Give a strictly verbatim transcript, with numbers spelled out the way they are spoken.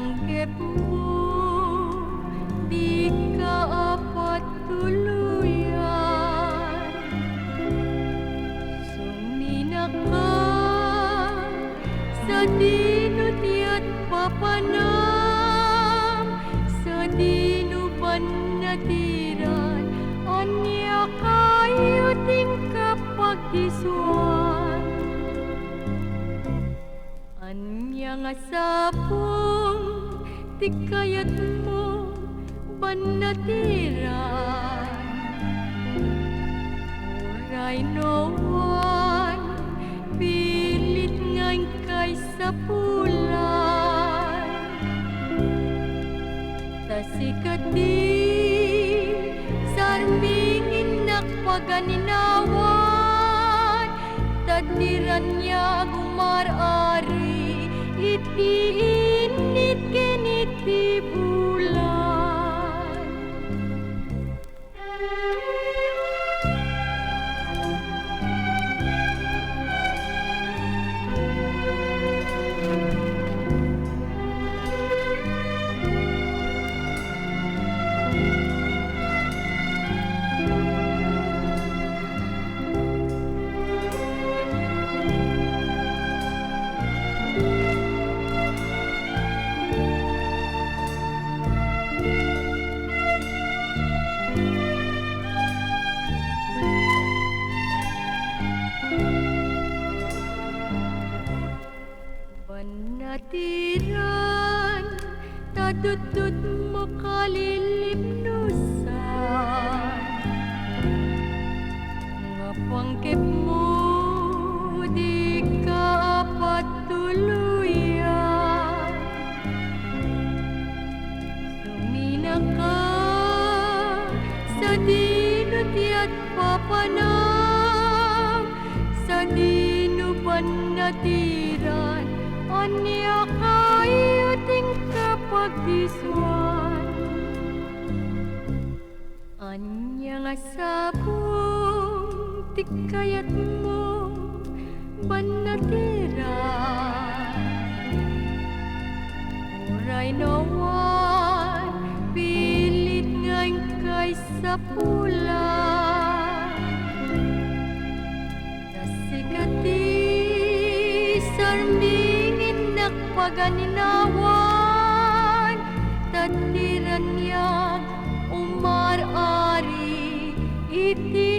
Panggepmo, dika a patuloyan. Suminaka, sadino ti agpapanam, sadino bannatiran, ania kayo ti inka pagdisuan? Ania nga sapong ti kayatmo bannatiran? Uray no awan, pilit nga inkay sapulan. Ta sika ti sarminginnak paganinawan, ta ti raniag umar-ari iti init ken iti bulan. Bannatiran, ta dutdutmo kalilipnusan. Nga panggepmo, dika a patuloyan. Suminaka, sadino ti agpapanam, sadino bannatiran, ania kayo ti inka pagdisuan? Ania nga sapong ti kayatmo bannatiran? Uray no awan, pilit nga inkay sapulan. Ta sika ti sarminginnak paganinawan, ta ti raniag umar-ari iti